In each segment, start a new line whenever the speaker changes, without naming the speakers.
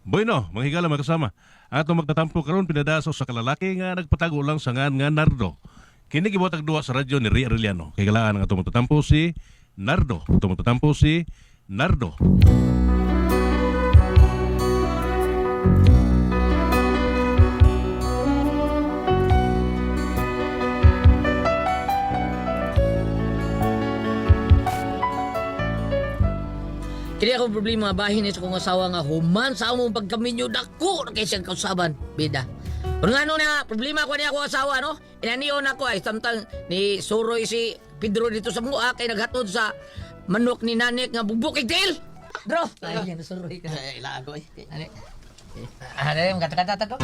Bueno, mga higala mga kasama. Ang atong magtatampo karon pinada sa usa ka lalaki nga nagpatago lang sa ngan nga Nardo. Kini gibuhatag duwa sa radyo ni Ria Arellano. Kay galaan ang atong magtatampo si Nardo. Atong magtatampo si Nardo.
Kini akong problema bahin ni sa kong asawa nga human sa among pagkaminyo dako na kay siyang kausaban bida. Pero nga no na problema ko niya akong asawa no. Inaniyon ako ay samtang ni suroy si Pedro dito sa mua kay naghatod sa manok ni Nanik nga bubukig til. Dro. Ay yan suroy ka.
Eh, ilaan ko eh.
Ani. Ah, dali kata-kata to.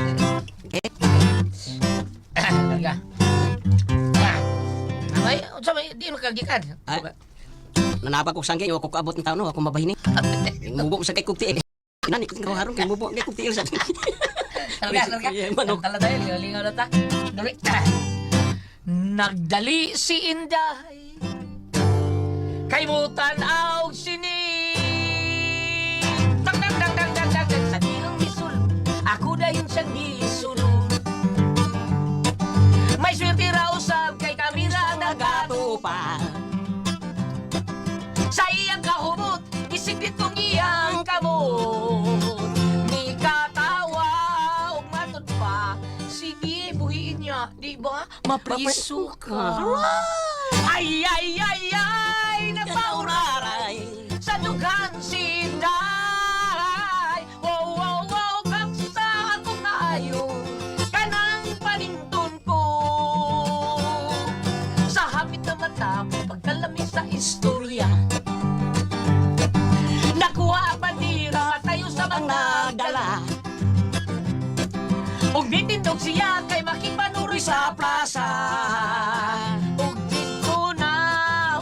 Ah, larga. Ah. Ay, unsa may di makagikan.
Ay. Nanabag ko sanggay, ako kaabot ng tao no, ako mabahini. Mubo sa kay kug tiil. Inani ko tingkaw haron kay mubo kay kug tiil sa.
Larga, larga.
Eh, manok.
Tala tayo, lingaw na ta. Dali. Ah. Nagdali si Inday. Kay mutan-aw sini. Tang tang tang tang tang tang tang sa diyang gisul. Ako dayon siyang gisulod. May swerte ra usab kay kamera ang nagatupa. Sa iyang kahubot, isigit kong iyang kamot. Ni katawa ug matud pa, sige buhiin niya, di ba? Mapriso ka. Ay, ay, ay, ay, napauraray sa dughan si Inday. Wow, wow, wow, kaksa akong naayo, kanang panington ko. Sa hapit na mata, pagkalami sa istorya. Nakuha ang bandira, tayo sa
Ang
mga
nagdala.
Ug nitindog siya kay makipanuroy sa plaza. Ug dito na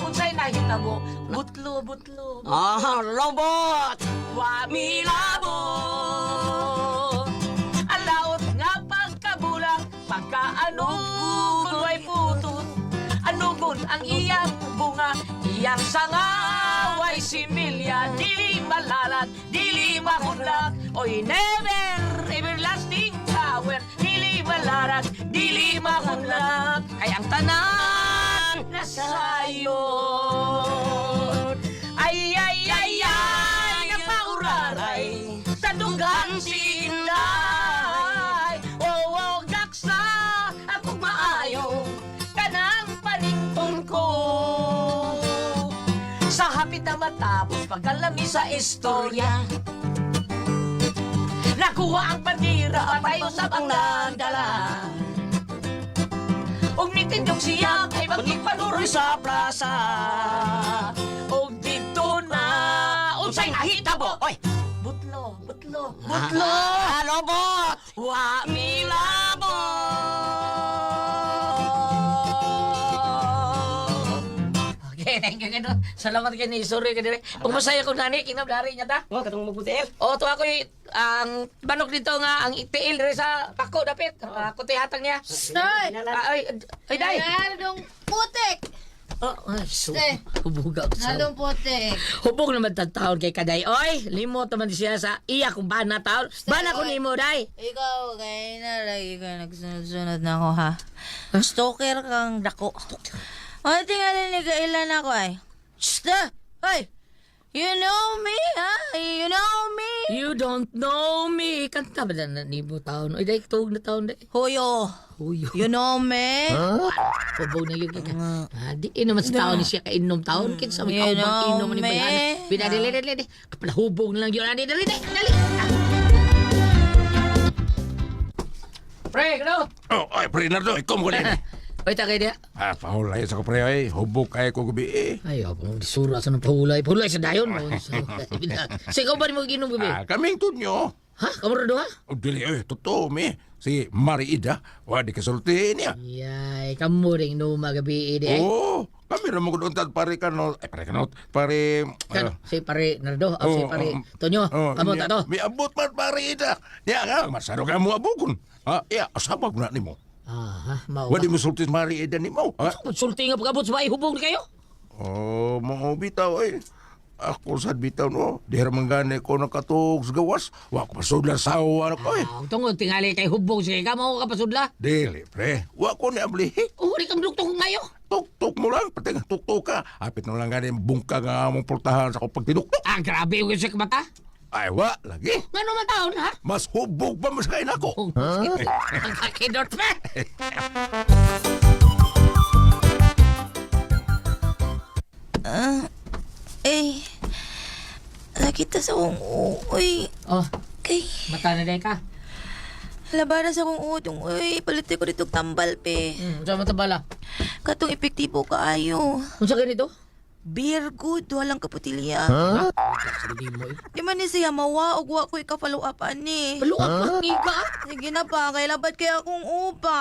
unsay nahitabo, butlo butlo.
Ah, robot.
Wa milabo. Alaot nga pagkabulang, pagkaano way putot. Anugon ang iyang bunga, iyang sanga way similya, dili malalat, dili mahudlak, oy never, everlasting power, dili malarat, dili mahudlak, kay ang tanan nasayon. Ay, ay, ay, ay, napauraray sa dunggan si Inday. Oh, oh, gaksa, akong maayo, kanang panington ko. Sa hapit na matapos, pagkalami sa istorya. Nakuha ang bandira, tayo sa
Ang nagdala.
Ug nitindog siya kay magkipanuroy sa plaza. Ug dito na unsay nahitabo?
Oy,
Butlo, butlo, butlo.
Ah, robot.
Wa milabo. Okay, thank you kano. Salamat kay ni sorry ka dire. Kung masaya ko nani kinabdari niya ta.
Oh, katong mabuti el.
O to ako ang manok dito nga ang itiil dire sa pako dapit. Ako hatang niya.
Nay!
Ah, ay, ay, day.
Nalong putik!
Oh, ay, so,
Ste.
hubuga ako sa.
Nalong putik!
Hubog naman tang taon kay kaday. Oy, limot naman siya sa iya kung bana taon. Bana ko
oy.
nimo day.
Ikaw, kaya na lagi ka nagsunod-sunod na ako ha. Stalker kang dako. Ay, tingalin ni kailan ako ay. Shh! ah! Ay! You know me, ha? You know me?
You don't know me. Kanta ba na nimo taon? Oy, day tuog na taon day.
Hoyo!
Huyo.
You know me?
Hubog na yun kay ka. Ah, di inom sa taon ni siya kainom taon. Kinsa may
You
kaubang
know
inom ni
me.
bayana. Binadali dali dali. Kapala hubog na lang yun. Dali dali dali. Dali. Ah. Pre, ano?
Oh, ay, pre Nardo, ikaw mo ganin.
Oy, tagay dia.
Ah, pahulay sa ko pre ay, hubog kay ko gabi eh.
Ay, ako, disura sa nang pahulay. Pahulay sa dayon. Sa ikaw ba ni mo ginom gabi?
Ah, kaming tunyo.
Ha? Kamu ro ha?
Oh, dili eh, totoo mi. Si Mariida, wa di kasulti niya.
Yay, kamu ring numa gabi eh.
Oh, kami ra mo gud untad pare kano, eh pare kano, pare
Kan, si pare Nardo, o si
Oh,
pare
oh,
Tonyo,
oh,
kamu
niya,
ta to.
Mi abot man pare Ida. Niya nga, masaro ka mo abukon. Ah, iya, asawa ko na nimo.
Ah, ha, mao.
Wa di mo sulti si Mariida nimo. Ah,
Sulti nga pagabot sa bahay, hubog na kayo.
oh, mo bitaw eh. Ako sa bitaw no, di ra man gani ko nakatuog sa gawas. Wa ko pasudla sa awa ko eh.
Ah, tungod tingali kay hubog sige ka mao ka pasudla.
Dili pre, wa ko ni ablihi.
Oh, di kang luktok ngayo.
Tuktok mo lang, pati nga tuktok ka. Apit na lang gani bungka nga among portahan sa akong pagtinuktok.
Ah, grabe yung sa mata.
Ay wa, lagi.
Ngano man taon ha?
Mas hubog pa mas kain ako.
Huh? Ang kakidot pa.
Eh, nakita sa akong uy.
Oh,
Kay,
mata na day ka.
labana sa akong utong. Uy, palit ko dito tambal, pe.
Sa mata bala.
Katong epektibo kaayo.
Unsa ganito?
Beer good, walang kaputilya.
Ha? Sige mo eh.
Di man ni siya mawa og wa ko'y ka-follow up ani.
Paluak pa ka.
Sige na pa, kay labat kaya akong upa.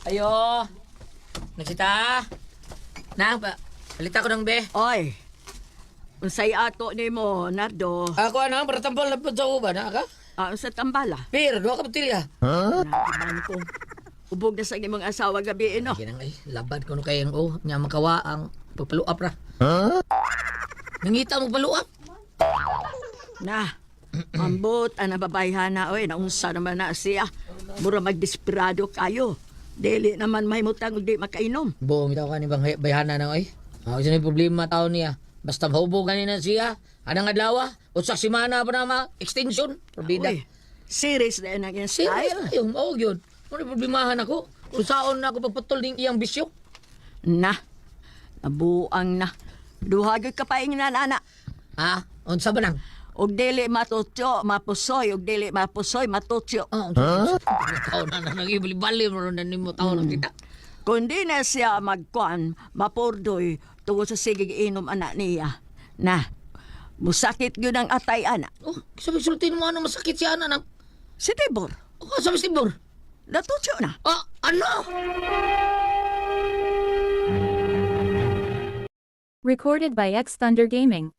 Ayo. Nagsita. Na, ba, palita ko ng be.
Oy, unsay ato nimo, Nardo?
Ako ano, para tambal na po sa uban, ha ka?
Ah, unsa tambala?
Bir, duha ka botelya.
Nakiman ko. Ubog na sa imong asawa gabi no.
Kinang ay, laban ko no kay ang oh, nya makawa ang pagpaluap ra. Nangita mo paluap?
Na. Ambot ang nababayhana oy, naunsa naman na siya. Mura magdesperado kayo. Dili naman may mutang ug di makainom.
Buong itaw ka ni bang bayhana na oy. Ah, isa na problema tao niya. Basta mahubog gani na siya. Anang adlaw, usak semana pa na ma extension. Probida.
Oy, serious na ang iyang
Serious
style.
kayo, mao gyud. Mo ni problemahan ako. Usaon na ako pagputol ning iyang bisyo.
Na. Nabuang na. Duha gyud ka paingnan ana.
Ha? Unsa ba nang?
Og dili matutyo, mapusoy, og dili mapusoy, matutyo.
Oh, huh? Tao na na nagibali-bali mo na nimo tao na kita.
Kung di na siya magkuan, mapurdoy, tungod sa sigig inom anak niya. Na, musakit yun ang atay ana.
Oh, sabi sulti mo ano masakit siya ana nang.
Si Tibor,
Oh, sabi si Tibor.
natutyo na.
Ah, ano?
Recorded by X Thunder Gaming.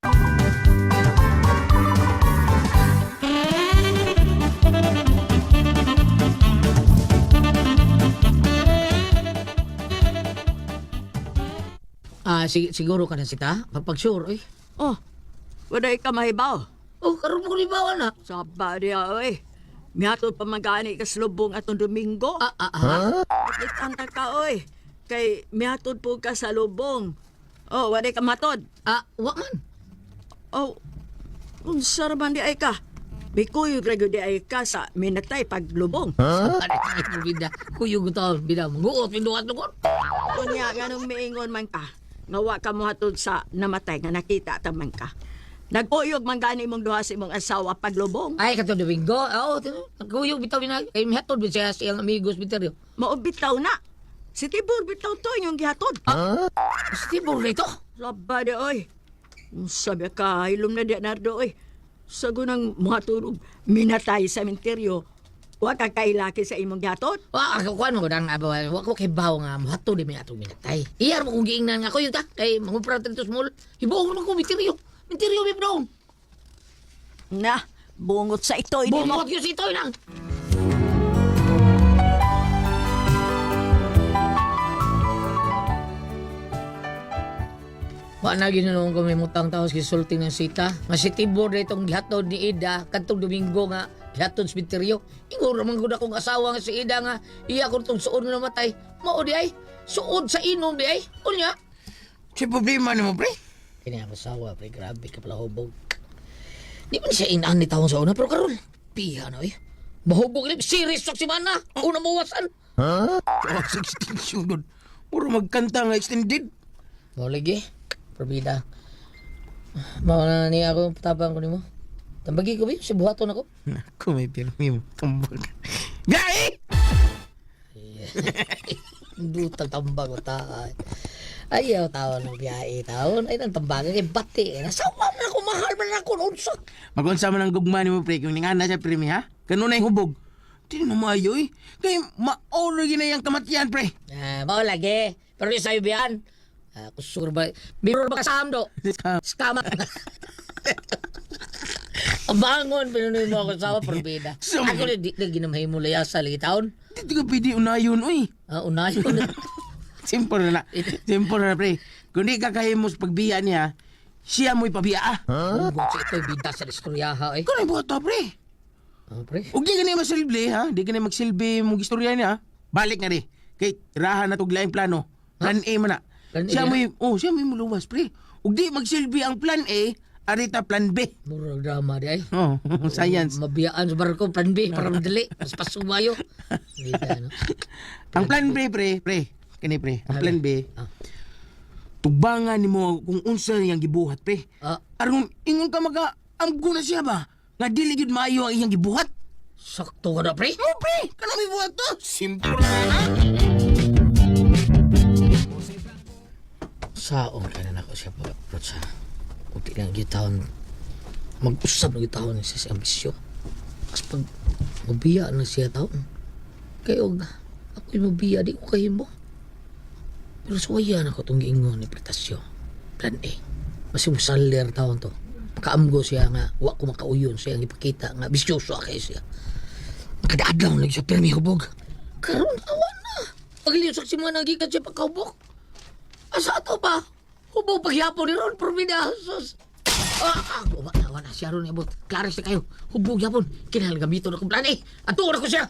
Ah, siguro ka na sita. Pag sure, oy.
Oh, waday ka mahibaw.
Oh, karon mo ni bawa na.
Saba niya, oy. Mihatod pa magani ka sa lubong atong Domingo.
Ah, ah, ah.
Atlit ka, oy. Kay mihatod po ka sa lubong. Oh, waday ka matod.
Ah, wa man.
Oh, unsa ra man di ay ka? Bikuyog ra gyud di ay ka sa minatay paglubong.
Huh? Ay, bida. Kuyog to, bida. Manguot pinduhat lukon.
Unya, ganong miingon man ka, nga wa ka mohatod sa namatay nga nakita ta man ka. Nagkuyog man gani mong duha sa imong asawa paglubong.
Ay, katong Domingo. Oo, nagkuyog bitaw binag. Kay mihatod bitaw siya sa iyang amigos bitaw.
Mao bitaw na. Si Tibor bitaw to inyong gihatod.
Si Tibor na ito.
Laba di oy. Sabi ka, hilom na di Nardo oy. Sa gunang mga minatay sa menteryo. Wa ka kailaki sa imong gihatod.
Wa ako kuan mo nang abo wa ko kay bawo nga mohatod di may atong minatay. Iyar mo kung giingnan nga kuyo ta kay mangupra dito small. Hibuong naman ko misteryo. Misteryo mi bro.
Na, bungot sa ito. Hindi mo.
Bungot yun si Toy nang. Wa na ginunoon ko may mutang taos gisulti ng sita. Nga si Tibor na itong gihatod ni Ida kadtong Domingo nga gihatod sa misteryo. Ingon ra man gud akong asawa nga si Ida nga iya ko tong suod nga namatay. Mao di ay suod sa inom di ay. Unya.
Si problema nimo pre.
Kini ang asawa pre, grabe ka pala hubog. Di man siya inaan ni taon sa una pero karon piha na eh. Mahubog ni serious sa simana. Una mawasan.
Oh, sa extension doon. Muro magkanta nga extended.
Mao lagi. Probida. Mao na ni ako tabang ko nimo. Tambagi ko bi si buhaton ako.
Naku, may pirmi mo. Tambag. Biyahe!
Dutang tambag ko ta. Ayaw taon ng biyahe taon. Ay nang tambagan kay bati. Nasawa man ako mahal man ako unsa.
Magunsa man ang gugma nimo pre kung ningana siya pre mi ha. Kanunay hubog.
Di mo maayo eh. Kay maoro ginayang kamatian pre.
Ah, mao lagi. Pero yung sayo biyan. Ah, kusur ba? Biro ba kasam do? Scam. Bangon, pinunoy mo ako sa probida. Ako na, di na ginamay mo layasa lagi taon.
Di ka pwede unayon, uy.
Ah, unayon.
Simple na na. Simple na na, pre. Kung di ka kahimos pagbiya niya, siya mo'y pabiya, ah.
Huh? Sa ito'y bida sa istoryaha, eh.
Ikaw na buhat to, pre.
Ah, pre.
Ug di ka na masilbi, ha? Di ka na magsilbi mong istorya niya, ha? Balik na rin. Kay, tirahan na tog laing plano. Plan A man na.
Plan A
Siya
na?
mo'y, oh, siya mo'y muluwas, pre. Ug di magsilbi ang plan A, arita plan B.
Murag drama di ay.
Oh, science.
Mabiyaan sa barko, plan B, para madali. Mas pasumayo. Bida, no?
Ang plan B, pre, pre. Kini, pre. Ang plan B.
Ah.
Tubangan nimo kung unsa niyang gibuhat, pre.
Ah.
Aron ingon ka maka amgo na siya ba? Nga dili gyud maayo ang iyang gibuhat.
Sakto ka na, pre.
Mo pre, kanang may buhat to. Simple na na.
Saon ka na nako siya pag-approach ha. Kunti lang gitawon. Mag-usap na gitawon siya sa ambisyo. Mas pag mabiya na siya taon. Kaya og ako'y mabiya, di ko kahimo. Pero suwaya na ko itong giingon ni Pretasyo. Plan A. Mas yung saler taon to. Makaamgo siya nga, wa ko makauyon siya ang ipakita nga, bisyoso kayo siya. Makadaadlaw na siya, pero may hubog. Karon awa na. Pagliyos sa mga nagikan siya pagkahubog. Asa ato pa? Hubog paghihapon ni Ron, Provida. Sus. Ah, ah, wa na, wa na siya ron ibot. Klaris na kayo. Hubog yapon. Kinahanglan gamiton akong plan eh. Ato na ko siya.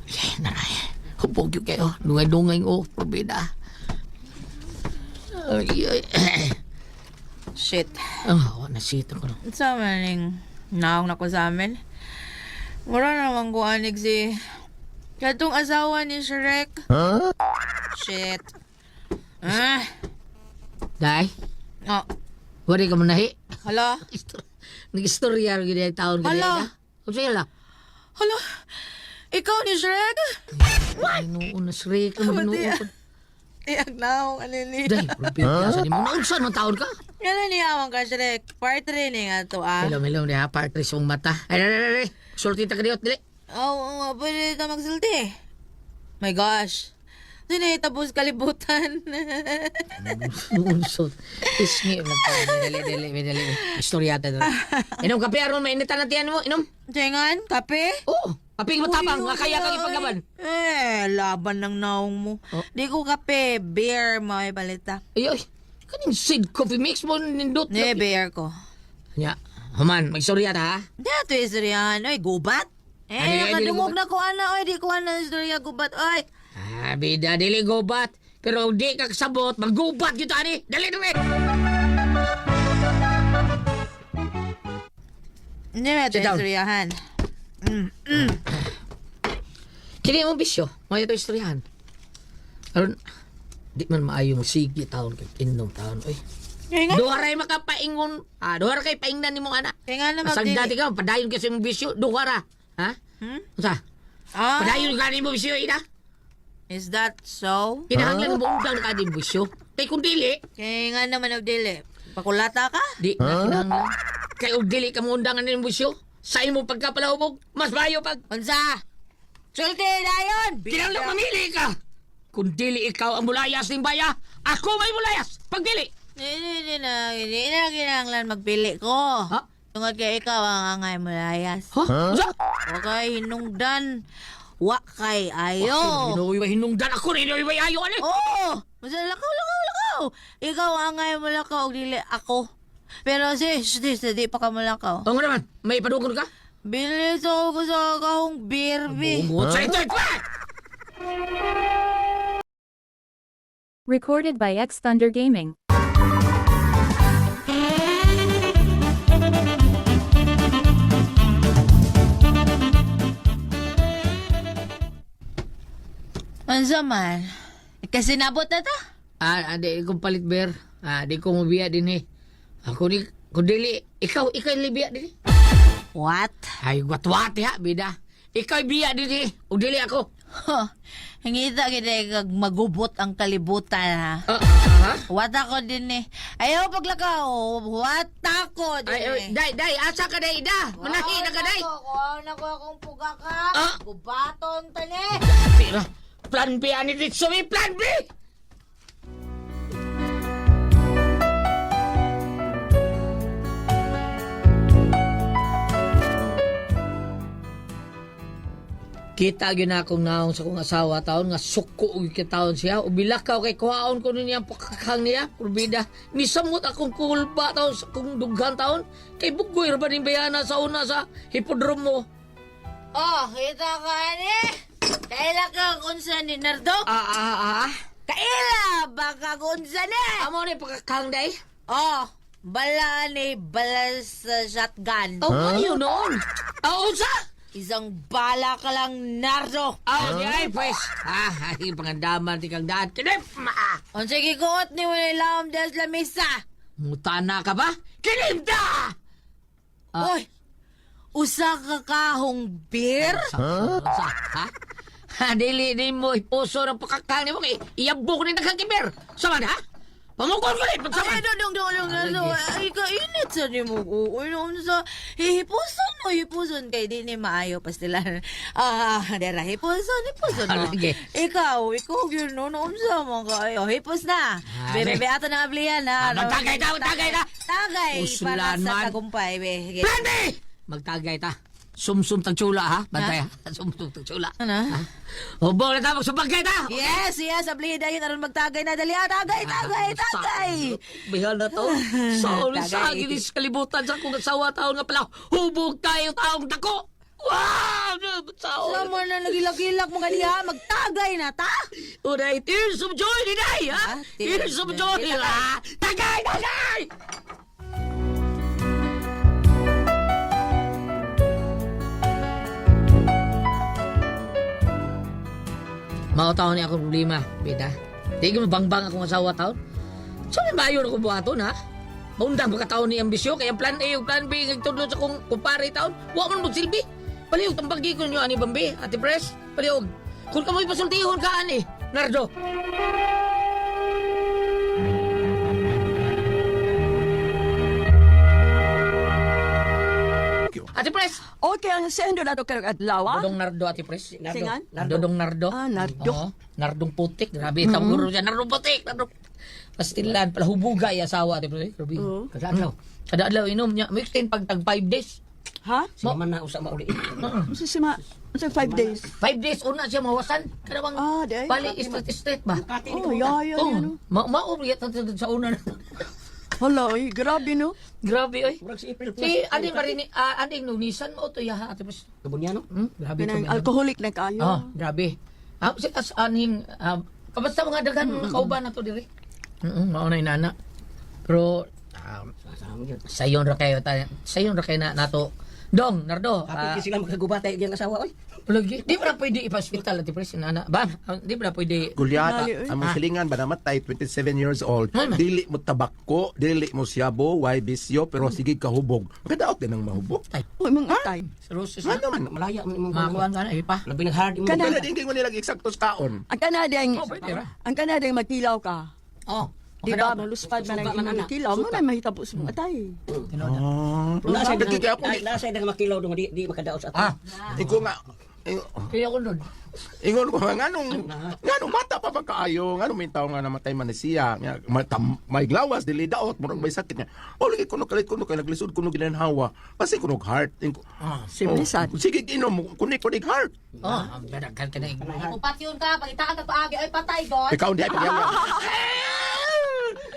Ay, naray. Hubog yun kayo. Dungay-dungay o, Provida. Ay, ay.
Shit.
Ah, wa na siya ko no.
Sa maning naong na ko sa amin. Mura naman ko anig si katong asawa ni Shrek. Huh? Shit. Ah,
Day,
oh,
wari ka manahi.
hala.
Nag-istorya rin yung taon ka
Hala.
Kung sa'yo lang.
Hala. Ikaw ni Shrek?
What? Noon na Shrek. Ano noon?
Iyag naong ano ni.
Day, Provida. Sa mo. Naunsan man taon ka?
Ano niya amang ka Shrek? Part 3 ni nga to ah.
Hello, hello, niya. Part 3 sa mong mata. Ay, ay, ay, ay. Sulti ta kaniot, dili.
Oo, oh, pwede ta magsulti. My gosh. Hindi tapos kalibutan.
Unsot. Isngi man taon. Dili, dili, dili. Istorya ta doon. Inom kape, aron mainitan na tiyan mo. Inom.
Tingan, kape?
Oo. Kape nga matapang.
Uy,
Nga kaya kang
uy,
ipaglaban.
Eh, laban ng naong mo.
Oh.
Di ko kape, beer mo ay balita.
Ay, ay. Kaning seed coffee mix mo nindot.
Ne, beer ko.
Nya. Human, magstorya ta, ha?
Di ato istoryahan, oy, gubat. Eh,
Ay, ay, dili
nakadungog
gubat.
na ko ana, oy, di ko ana istorya gubat, oy.
Ah, bida, dili gubat. Pero di ka kasabot, maggubat kita ani. Dali, dali.
Hindi mo ito
Sit down.
istoryahan.
Kini mo bisyo, may ito istoryahan. Aron, di man maayo mo sige taon kay inom taon oy.
Kaya nga,
Duha ray makapaingon, ah, duha ra kay paingnan nimo ana.
kaya nga na
Asag
magdili.
dati ka, padayon kasi mong bisyo, duha ra. Ha?
Hmm?
Unsa?
Ah,
Padayon ka nimo bisyo ina.
is that so?
Kinahanglan mo undang ka din bisyo. Kay kung dili,
Kaya nga naman magdili. Pakulata ka?
di na kinahanglan. Kay og dili ka mo undangan nimo bisyo, sa imo pagkapalahubog, mas maayo pag
Unsa? Sulti dayon!
kinahanglan mamili ka. Kung dili ikaw ang mulayas ning baya, ako may mulayas. Pagdili.
Hindi, hindi na, hindi na kinahanglan magpili ko.
Ha?
Tungod kay ikaw ang angay mulayas.
Ha? Unsa?
Wa kay hinungdan. Wa kay ayo.
Hinoy ba hinungdan ako rin, hinoy ba ayo ani?
Oo! Basta lakaw, lakaw, lakaw. Ikaw ang angay mulakaw og dili ako. Pero sis, sis, di pa ka mulakaw.
Oo nga naman, may padugon ka?
Bilis ako sa kahong beer, bi.
Bungot sa ito, pa!
Recorded by X Thunder Gaming.
Unsa man? Kasi nabot na ta?
Ah, ah, di ko palit beer. Ah, di ko mabiya din eh. Ako ni, kung dili, ikaw, ikaw libiya din eh.
What?
Ay, watwat ha, bida. Ikaw biya din eh. O dili ako.
Huh. Hingita kita kag magubot ang kalibutan ha.
Ah, ah, ha?
What ako din eh. Ayaw paglakaw. What ako din
Ay, ay,
eh.
day, day, asa ka day, ida. Manahi na ka day.
Kuha na ko akong puga ka.
Ah!
Gubaton tani.
Tira, plan B, ani dito, may plan B! Kita gyud na akong naong sa akong asawa taon nga suko og kitaon siya. Ubilakaw kay kuhaon ko niya ang pakakang niya, kurbida. Nisamot akong kulba taon sa akong dughan taon. Kay bugoy ra ba ning bayana sa una sa hipodromo.
Oh, kita ka ni. Kaila ka unsa ni Nardo?
Ah ah ah.
Kaila ba ka unsa ni?
Amo ni pakakang day.
Oh, bala ni bala sa shotgun.
Oh, huh? Yun noon. Ah, unsa?
Isang bala ka lang, Nardo.
Ah, di ay pwes. Ah, ay pangandaman ti kang daan. Kinip! Ma!
Unsa gikuot ni mo ni Laom des la misa?
Mutana ka ba? Kinip ta! Ah.
Oy, usa ka kahong beer?
Huh? Ha? Ha, dili ni mo ipuso ng pakakang ni mo kay iyabok ni nagkakiber. Sama na? Pamukon ko ni
Ay,
pagsaman.
dong, dong, dong, dong, dong. Ay, kainit sa ni mo. Uy, noon sa hihipuson mo, hipuson kay di ni maayo pastilan. Ah, dera, hipuson, hipuson
Ah,
mo.
lagi.
Ikaw yun, no, noon sa mga kayo. Hipos na.
Ah,
Bebe,
be.
be, ato na ablihan, ha.
Ah, magtagay ta, magtagay ta.
Tagay, para
Uslan
sa
man.
tagumpay, be. Sige.
Plan B! Magtagay ta. Sumsum tagtsula ha. Bantay ha. Sumsum tagtsula.
Ano?
Hubong na ta, magsubagay ta.
Yes, ablihan dayon aron magtagay na dali. Ah, tagay, tagay, tagay.
Bihal na to. Sa ulit sa
Tagay.
akin is kalibutan sa akong asawa taon nga pala. Hubog tayo taong dako. Wow! Sa ulit.
Sama na nagilak-gilak mga diha, magtagay na ta.
Unay, tears of joy ni Day, ha?
Ah, tears
Tears of
of
joy,
joy.
ha? Tagay, tagay! Mao taon ni akong problema, bida. Di ko mabangbang akong asawa taon. So may maayo na kong buhaton, ha? Maundang pa ka taon ni ambisyo, kaya plan A ug plan B nagtudlo sa kong kumpare taon. Wa man magsilbi. Palihog tambagi ko ninyo ani Bambi, Ate Pres. Palihog. Kung kamoy pasultihon ka ani, Nardo. Ate Pres.
Okay, ang sendo na to karong adlaw, ah.
Dodong Nardo, Ate Pres.
Nardo. Singan?
Dodong Nardo.
Ah, Nardo.
Oo, Nardong putik. Grabe, mm-hmm. Guro siya. Nardong putik. Nardong. Pastilan, pala hubugay asawa, Ate Pres. Grabe.
Oo.
Kada adlaw. Kada adlaw, inom niya. May extend pag tag 5 days.
Ha?
Sila man na usa mauli.
Unsa si ma? Unsa 5 days?
5 days una siya mawasan. Kanawang
Ah, di ay.
bali street street ba?
Oh, ya ya
Oh,
ya no.
ma mao sa una na.
Hala, oy, grabe no.
Grabe oy.
Murag si April
Si aning marini ah, aning nunisan mo to ya Ate Pres.
Gabunyano.
Grabe to.
Kanang alcoholic na kayo.
Oh, grabe. Ah, si as aning ah, basta mga daghan mga kauban na to diri. Mao na inana. Pero sayon ra kayo ta, sayon ra kayo na nato. Dong, Nardo.
Kapit
Ah,
sila magkagubatay ang asawa oy.
lagi, di ba na pwede ipa-hospital ati pres inana? Ba, di ba na pwede?
Gulyata,
Tingali, oy.
ang mong silingan ba namatay 27 years old.
Ay, man.
Dili mo tabako, dili mo siyabo, why bisyo, pero sige kahubog. Makadaot din ang mahubog.
Uy, mga atay.
Cirrhosis
Ano
na.
man?
Malaya man imong
Makakuan ka na, eh pa.
Labi nag hard imong.
Kana-
Kaya din mo nila eksakto sa kaon.
Ang kanadeng
Oh, pwede ra.
ang kanadeng magkilaw ka.
Oh.
Di ba, maluspad man ang
Suka man,
imong
anak.
kilaw, mo na mahitabo sa mga atay.
Ah.
Nasa
Dagki kaya ako.
Nasa dang makilaw dong di di makadaot sa ato.
Ah,
Ikaw nga
kaya ko nun.
Ingon ko nga nganong bata pa ba kaayo, nganong may tao nga namatay man ni siya, nga may glawas dili daot murag may sakit niya. O lagi kuno kalit kuno kay naglisod kuno ginanhawa. Kasi kuno heart. Ingo,
Simple sad.
Sige inom kunik kunik heart.
Oh, ang daghan ka na.
Upatyon ka, pagitaan ka paagi, ay patay god.
Ikaw hindi ay pagyawa.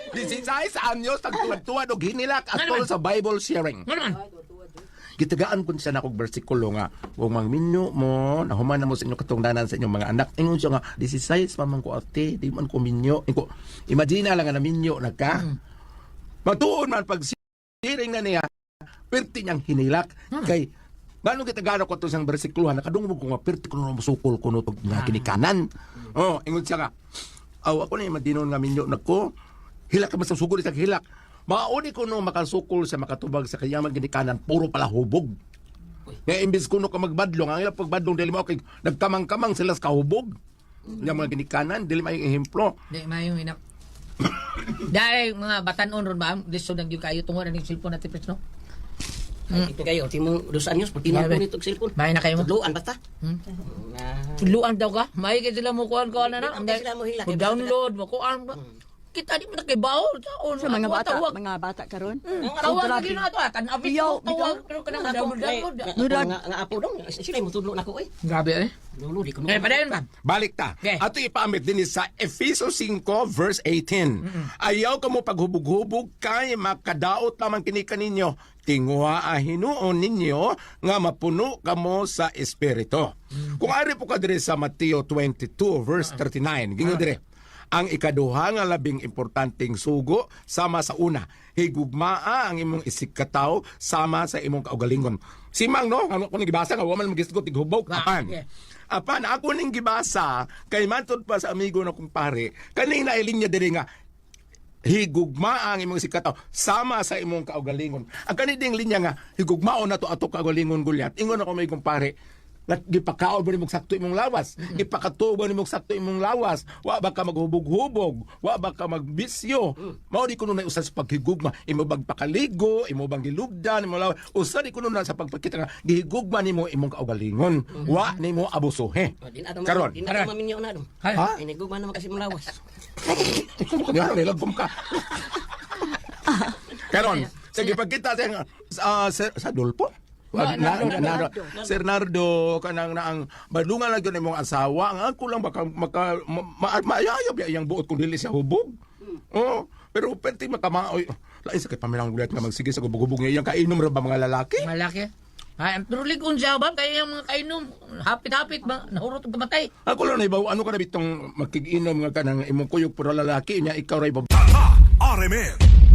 16 anyos tagtuwad-tuwad og hinilak atol sa Bible sharing.
Ano man?
Gitagaan kun siya nakog bersikulo nga kung mangminyo mo nahuman na mo sa inyong katungdanan sa inyong mga anak. Ingon siya nga 16 pa man ko ate, di man ko minyo. Ingo, imagine lang nga naminyo na ka. Matuon man pag sharing na niya, perti niyang hinilak kay Ngano kita gano ko to sang bersikulo nakadungog ko nga perti kuno musukol kuno tog nga kinikanan. Oh, ingon siya nga. Aw ako na madinon nga minyo nako. Hilak ka man sa sugol sa hilak. Mauni ko no makasukol sa makatubag sa kanyang ginikanan puro pala hubog. Nga imbis kuno ka magbadlong, ang ilang pagbadlong dili mo kay nagkamang-kamang sila sa kahubog. Yung mga ginikanan dili may ehemplo.
Di mayong inak. Dahil mga batanon ron ba, lisod ang gyud kayo tungod ang cellphone natin pres no.
Ito kayo timong dos anyos pati na
Grabe.
ko nito og cellphone.
May na kayo mo.
Tudloan basta.
Tudluan daw ka. May kay sila mo kuan kuan na na.
Di sila mo hilak.
Mo download mo kuan. Kita di mo nakibaw.
Sa mga bata, mga bata karon.
Tawag lagi na ato ah. Tanawit
Iyaw,
ko tawag pero kanang download.
Nga nga apo dong, sila mo tudlo nako oy.
Grabe eh.
Dulo di ko.
Eh, padayon ba?
Balik ta.
Okay.
Ato ipaamit din sa Efeso 5 verse 18. Ayaw kamo paghubog-hubog kay makadaot lamang kini kaninyo. Tinguha ang hinuon ninyo nga mapuno kamo sa espiritu. Kung ari po ka diri sa Mateo 22 verse 39, gingon diri. Ang ikaduha nga labing importanteng sugo sama sa una, higugmaa ang imong isigkatawo sama sa imong kaugalingon. Simang no, ano kung gibasa nga wa man magisgot tighubog apan.
Okay.
Apan ako ning gibasa kay matud pa sa amigo na kumpare, kaning nailin niya diri nga higugma ang imong isigkatawo sama sa imong kaugalingon. Ang kani ding linya nga higugmaon na to ato kaugalingon gulyat. Ingon ako may kumpare, nga gipakaon ba nimong sakto imong lawas? Gipakatuo ba nimong sakto imong lawas? Wa ba ka maghubog-hubog? Wa ba ka magbisyo? Mao di kuno na usa sa paghigugma. Imo bang pakaligo, imo bang gilugdan, imo lawas. Usa di kuno na sa pagpakita nga gihigugma nimo imong kaugalingon. Wa nimo abusuhe.
Di na ato
Karon.
di na ato maminyo na dong.
Ha?
Inigugma naman kasi mong lawas.
Nga nilagom ka. Karon, sige pagkita sa sir, sa Dolpo. Na, Sir Nardo kanang naang badungan lang gyud imong asawa ang ako lang baka maka maayayo biya iyang buot kung dili siya hubog. Oh, pero pwede makamaoy. Lain sa kay pamilang gulat nga magsige sa gubog-gubog niya iyang kainom ra ba mga lalaki?
Malaki. Ay, pero ligon siya ba? Kaya yung mga kainom, hapit-hapit, ba? Nahurot og kamatay.
Ako lang naibaw ano ka na bitong makiginom nga kanang imong kuyog puro lalaki nya ikaw ra
RMN.